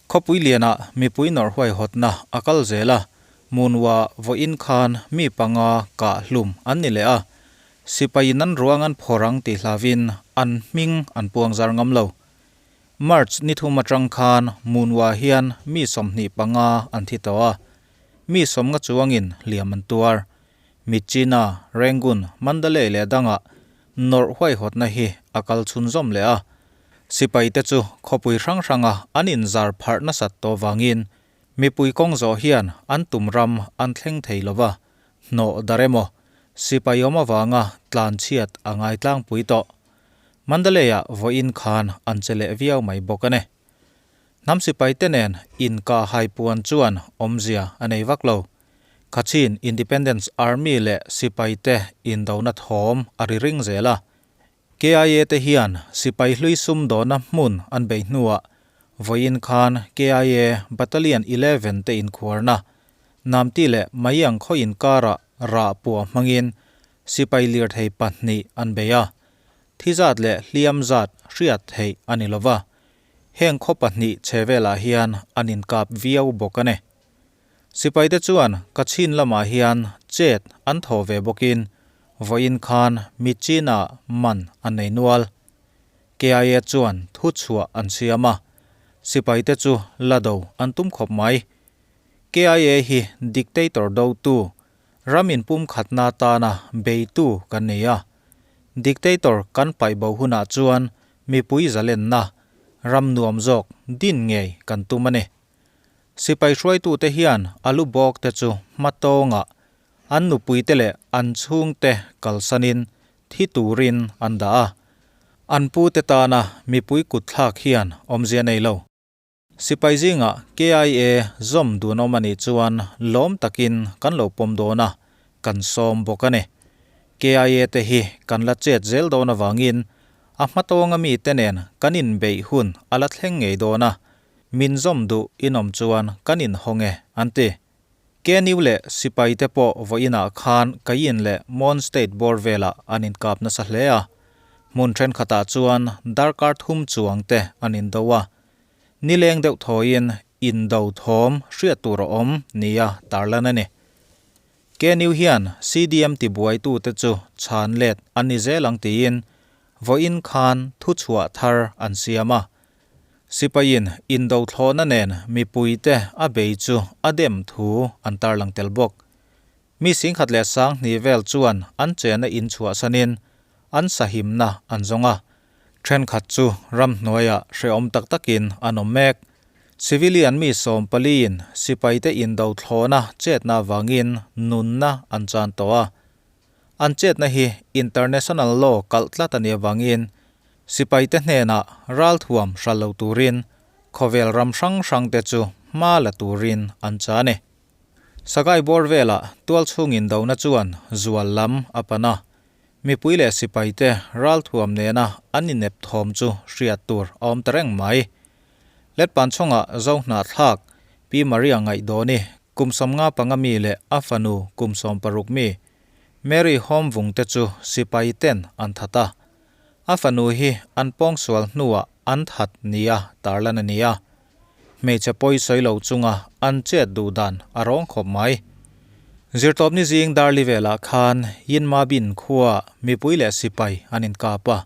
Khawpui lianah mipui nawrh huaihawtna a kal zel a, Munwa vawiin khan mi panga kah hlum an ni leh a, sipaiin an ruang an phawrh ang tih hlauhin an hming an puang zar ngam lo. March ni thum atang khan Munwa hian mi 25 an thi tawh a, mi 50 chuangin hliam an tuar. Myitkyina, Rangoon, Mandalay leh dangah nawrh huaihawtna hi a kal chhunzawm leh a, Sipai te chu khawpui hrang hranga an inzar pharh nasat tawh vangin mipui kawng zawh hian an tum ram an thleng thei lo va, hnawh dar emaw sipai awm avanga tlan chhiat a ngai tlangpui tawh. Mandalay-ah vawiin khan an che leh viau mai bawk a ni. Hnam sipai te nen inkah hai puan chuan awmzia a nei vak lo. Kachin Independence Army leh sipai te indona thawm a ri ring zel a. KIA te hian sipai hlui sumdawna hmun an beih hnuah vawiin khan KIA Battalion 11 te inkhuarna Namti leh Maiang khaw inkarah rah puah hmangin sipai lirthei pahnih an bei a, thi zat leh hliam zat hriat theih a ni lova, heng khaw pahnih che velah hian an inkap viau bawk a ni. Sipaite chuan Kachin lamah hian chet an thaw ve bawkin vawiin khan Myitkyina man an nei nual. KIA chuan thu chhuah an siam a, sipaite chu la do an tum khawp mai. KIA hi dictator dotu, ram inpumkhatna tana beitu kan nei a. Dictator kan paih bo hunah chuan mipui zalenna, ram nuam zawk din ngei kan tum a ni. Sipai hruaitute hian a lu bawk te chu hma tawngah an nupuite leh an chhungte kalsanin thi turin an dah a. An pute tana mipui kutthlak hian awmzia nei lo. Sipai zingah KIA zawm dun awm a nih chuan lawm takin kan lo pawm dawn a, kan sawm bawk a ni. KIA te hi kan la chet zel dawn avangin a hma tawnga mite nen kan inbeih hun a la thleng ngei dawn a, Min zawm duh inawm chuan kan inhawng e, an ti. KNU leh sipai te pawh vawiinah khan Kayin leh Mon State bawr velah an inkap nasa hle a. Hmun thenkhatah chuan darkar thum chuang te an indo a. Nileng deuh thawiin indo thawm hriat tur a awm nia tarlan a ni. KNU hian CDM tibuaitute chu chhan let an ni zel ang tiin vawiin khan thuchhuah thar an siam a. Sipaiin indo thlawhna nen mipuite a bei chu a dem thu an tarlang tel bawk. Mi singkhat leh sanghnih vel chuan an chena in chhuahsanin an sahimna an zawng a, thenkhat chu ramhnuaiah hrehawm tak takin an awm mek. Civilian mi sawmpaliin sipaite indo thlawhna chetna avangin nunna an chan tawh a. An chetna hi international law kalh tlat a nih avangin Sipaite hnenah ralthuam hral lo turin khawvel ram hrang hrangte chu hma la turin an cha a ni. Sakai bawr velah tualchhung indona chuan zual lam a pan a, mipui leh sipaite ralthuam nena an inep thawm chu hriat tur a awm ta reng mai. Letpan chungah Zohnahthlak Pi Maria Ngaihdawni kum 55 mi leh a fanu kum 16 mi Mary Hawmvung te chu sipai ten an that a. A fanu hi an pawngsual hnuah an that nia tarlan a ni a. Hmeichhe pawi sawi lo chunga an chet duh dan a rawng khawp mai. Zirtawpni zing Darli velah khan Yinmabin khuaah mipui leh sipai an inkap a.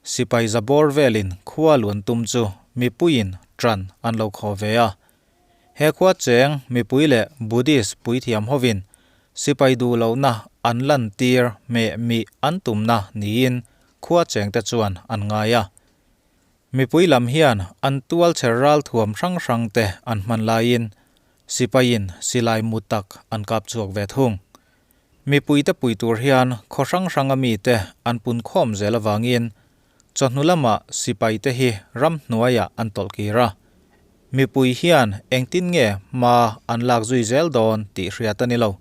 Sipai za bawr velin khua luan tum chu mipuiin ṭan an lo khaw ve a. He khua cheng mipui leh Buddhist puithiam hovin sipai duh lohna an lantir meh mih an tumna niin khua chengte chuan an ngai a. Mipui lam hian an tualchher ralthuam hrang hrangte an hman laiin sipaiin silai mu tak an kap chhuak ve thung. Mipuite pui tur hian khaw hrang hranga mite an punkhawm zel avangin Chawhnu lamah sipaite hi ramhnuaiah an tawlh kir a, mipui hian engtin nge hma an lak zui zel dawn tih hriat a ni lo.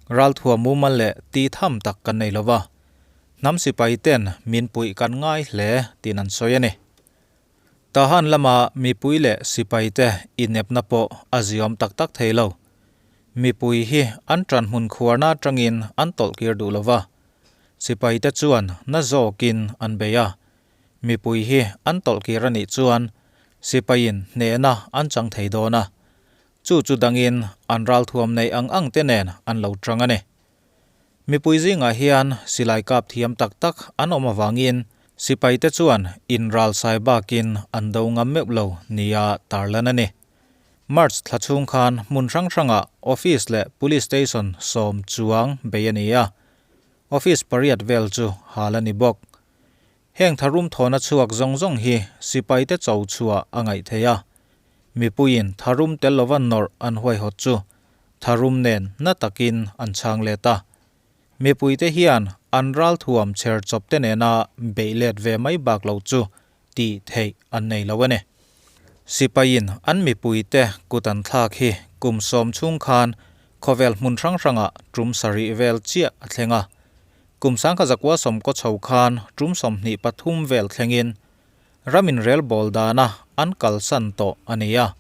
Ralthuam mumal leh ti tham tak kan nei lova, hnam sipaiten min puih kan ngai hle tiin an sawi a ni. Tahan lama mipui leh sipaite inepna pawh a ziawm tak tak thei lo. Mipui hi an ṭanhmun khuarna aṭangin an tawlh kir duh lova, Sipaite chuan na zawkin an bei a, mipui hi an tawlh kir a nih chuan Sipaiin hnehna an chang thei dawn a, chu chu dangin an ralthuam nei ang ang te nen an lo chang a ni. Mipui zingah hian silai kap thiam tak tak an awm avangin sipaite chuan inralsai bakin an do ngam meuh lo nia tarlan a ni. March thla chhung khan hmun hrang hrangah office leh police station sawm chuang bei a ni a, office pariat vel chu hal a ni bawk. Heng tharum thawna chhuak zawng zawng hi sipaite cho chhuah a ngaih theih a, mipuiin tharum tel lova nawrh an huaihawt chu tharum nen na takin an chhang let a. Mipuite hian an ralthuam chher chawp te nena beih let ve mai bak lo chu tih theih an nei lo a ni. Sipaiin an mipuite kut an thlak hi kum sawm chhung khan khawvel hmun hrang hrangah tum sarih vel chiah a thleng a. Kum sangkha zakua sawmkaw chho khan tum 23 vel thlengin ramin rel bawl dana an kalsan tawh a ni a.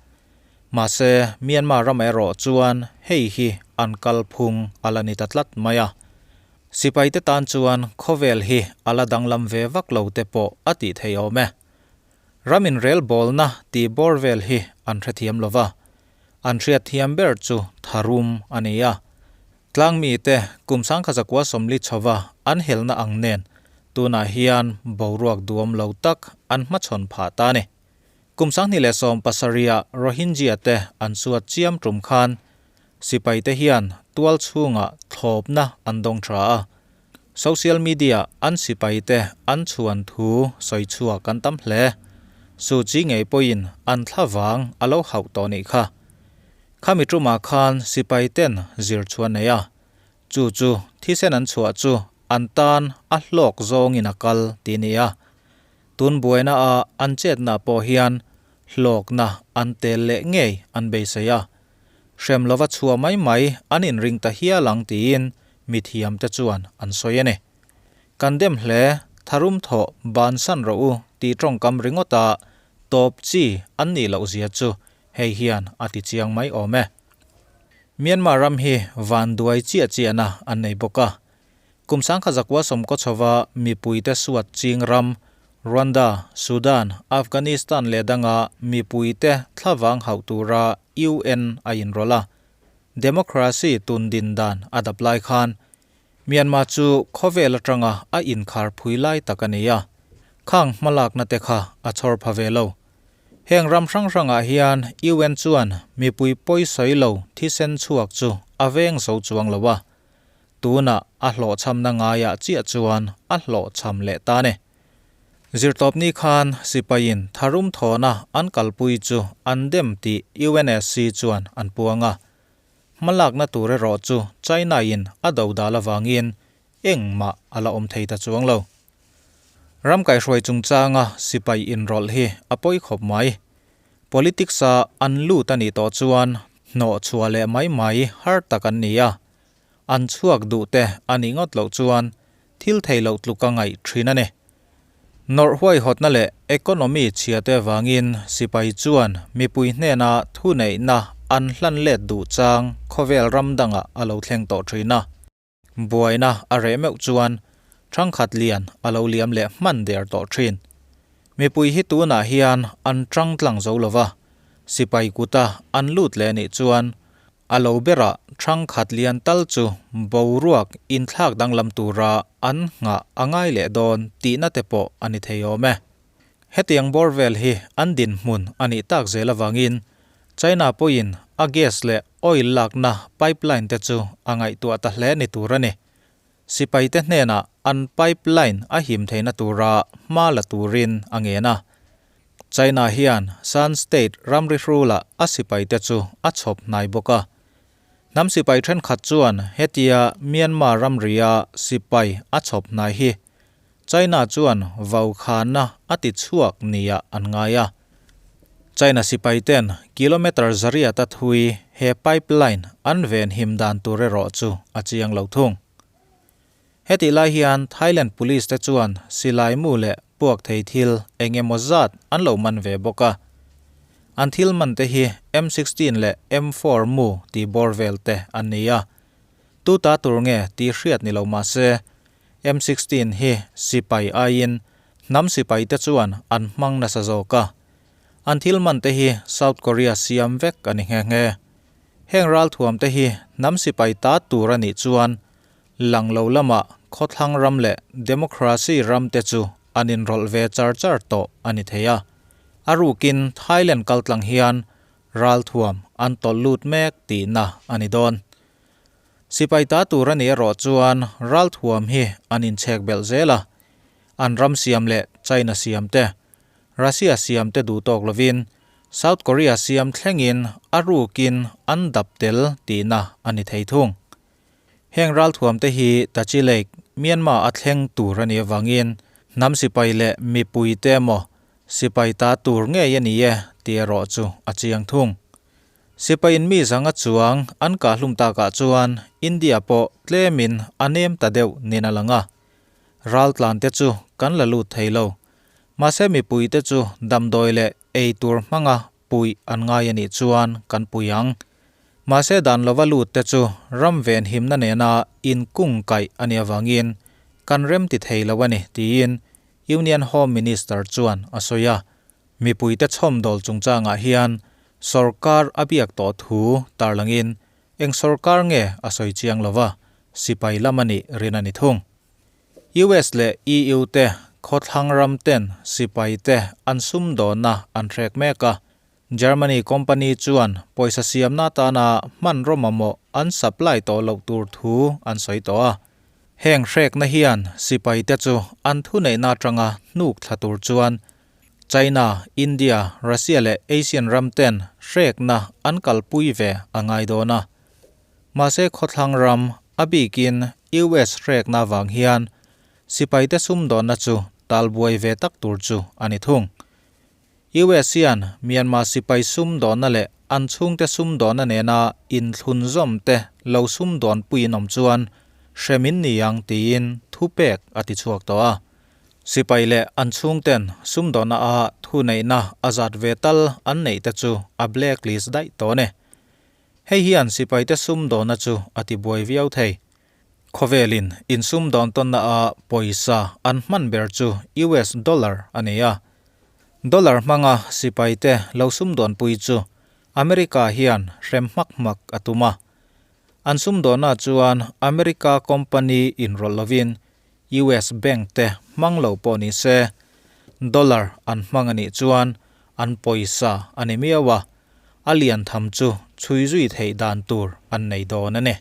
Mahse, Myanmar ram erawh chuan hei hi an kalphung a la ni ta tlat mai a. Sipaite tan chuan khawvel hi a la danglam ve vak lo te pawh a tih theih awm e. Ramin rel bawlna tih bawr vel hi an hrethiam lo va, an hriatthiam ber chu tharum a ni a. Tlangmite kum sangkha zakua 40 chhova an helna ang nen tunah hian boruak duam lo tak an hmachhawn phah ta a ni. Kum 2017 ah Rohingya te an suat chiam tum khan sipaite hian tual chhungah thlawpna an dawng tha a, social media an sipaite an chhuan thu sawi chhuak an tam hle. Suu Kyi ngei pawhin an thlavang a lo hauh tawh nih kha. Khami tumah khan sipaiten zir chhuan nei a, chu chu thisen an chhuah chu an tan a hlawk zawngin a kal tih ni a. Tun buaina a an chetna pawh hian hlawkna an tel leh ngei an beisei a. Hrem lova chhuah mai mai an inring ta hial ang tiin mithiamte chuan an sawi a ni. Kan dem hle, tharum thawh bansan rawh u tih tawngkam ringawta tawp chi an nih loh zia chu hei hian a ti chiang mai awm e. Myanmar ram hi vanduai chiah chiahna an nei bawk a. Kum sangkha zakua sawmkaw chhova mipuite suat ching ram, Rwanda, Sudan, Afghanistan leh danga mipuite thlavang hauh tura UN a inrawlh a, democracy tun din dan a dap lai khan Myanmar chu khawvel atanga a inkhar phui lai tak a ni a, khang hmalakna te kha a chhawr pha ve lo. Heng ram hrang hrangah hian UN chuan mipui pawisawi lo thisen chhuak chu a veng zo chuang lo a, tunah a hlawhchhamna ngaiah chiah chuan a hlawhchham leh ta ni. Zirtawpni khan sipaiin tharum thawna an kalpui chu an dem tih UNSC chuan an puang a. Hmalakna tur erawh chu China-in a do dal avangin engmah a la awm thei ta chuang lo. Ram kaihhruai chungchanga sipai inrawlh hi a pawi khawp mai. Politics-a an lut a nih tawh chuan hnawh chhuah leh mai mai har tak an ni a. An chhuak duh te a nih ngawt loh chuan thil thei loh tluk a ngaih thin a ni. Nawrh huaihawtna leh economy chhia te avangin sipai chuan mipui hnena thuneihna an hlan let duh chang khawvel ram dangah a lo thleng tawh thin a. Buaina a reh meuh chuan thangkhat lian a lo liam leh hman der tawh thin. Mipui hi tunah hian an tang tlang zo lova, sipai kuta an lut leh nih chuan A lo berah thangkhat lian tal chu boruak inthlak danglam tura an nghah a ngai leh dawn tihna te pawh a ni thei awm e. Hetiang bawr vel hi an dinhmun a nih tak zel avangin China pawhin a gas leh oil lakna pipeline te chu a ngaihtuah ta hle ni tur a ni. Sipaite hnenah an pipeline a him theihna tura hma la turin a ngen a. China hian Shan State ramri hrulah a sipaite chu a chhawp hnai bawk a. Hnam sipai thenkhat chuan hetia Myanmar ramria sipai a chhawp hnai hi China chuan vaukhana a ti chhuak nia an ngai a. China sipaiten kilometre zariat a thui he pipeline an ven him dan tur erawh chu a chiang lo thung. Hetih lai hian Thailand Police te chuan silai mu leh puak thei thil eng emaw zat an lo man ve bawk a. An thil man te hi M16 leh M4 mu tih bawr vel te an ni a. Tu ta tur nge tih hriat ni lo mah se, M16 hi sipai aiin hnam sipai te chuan an hmang nasa zawk a. An thil man te hi South Korea siam vek a ni nghe nghe. Heng ralthuam te hi hnam sipai ta tur a nih chuan lang lo lamah khawthlang ram leh democracy ram te chu an inrawlh ve char char tawh a ni thei a. A rukin Thailand kaltlang hian ralthuam an tawlh lut mek tihna a ni dawn. Sipai ta tur a nih erawh chuan ralthuam hi an inchhek belh zel a, an ram siam leh China siam te, Russia siam te duh tawk lovin South Korea siam thlengin a rukin an dap tel tihna a ni thei thung. Heng ralthuam te hi Tachileik, Myanmar a thleng tur a nih avangin hnam sipai leh mipui te emaw sipai ta tur ngei a ni e tih erawh chu a chiang thung. Sipaiin mi zanga chuang an kahhlum takah chuan India pawh tlemin a nem ta deuh nin a lang a. Raltlan te chu kan la lut thei lo. Mahse mipui te chu damdawi leh ei tur hmanga puih an ngai a nih chuan kan pui ang. Mahse dan lova lut te chu ram venhimna nena inkung kaih a nih avangin kan rem ti thei lo a ni tiin Union Home Minister chuan a sawi a. Mipuite chhawmdawl chungchangah hian sawrkar a biak tawh thu tarlangin eng sawrkar nge a sawi chiang lo va, sipai lam a nih rin a ni thung. US leh EU te khawthlang ram ten sipai te an sumdawnna an hrek mek a, Germany company chuan pawisa siamna atana hmanraw mamawh an supply tawh loh tur thu an sawi tawh a. Heng hrekna hian sipai te chu an thuneihna atanga hnuk thla tur chuan China, India, Russia leh Asian ram ten hrekna an kalpui ve a ngai dawn a. Mahse khawthlang ram, a bikin US hrekna vang hian sipaite sumdawnna chu talbuai ve tak tur chu a ni thung. US hian Myanmar sipai sumdawnna leh an chhungte sumdawnna nena inthlunzawm te lo sumdawnpuiin awm chuan hremin ni ang tiin thupek a tichhuak tawh a. Sipai leh an chhungten sumdawnna a thuneihna a zat ve tal an neih te chu a blacklist daih tawh a ni. Hei hian sipaite sumdawnna chu a tibuai viau thei. Khawvelin insumdawn tawnna a pawisa an hman ber chu US dollar a ni a. Dollar hmanga sipaite lo sumdawnpui chu America hian hrem hmak hmak a tum a. An sumdawnna chuan America company inrawlh lovin US bank te hmang lo pawh ni se, dollar an hmang a nih chuan an pawisa a ni miau a, a lian tham chu chhui zui theih dan tur an nei dawn a ni.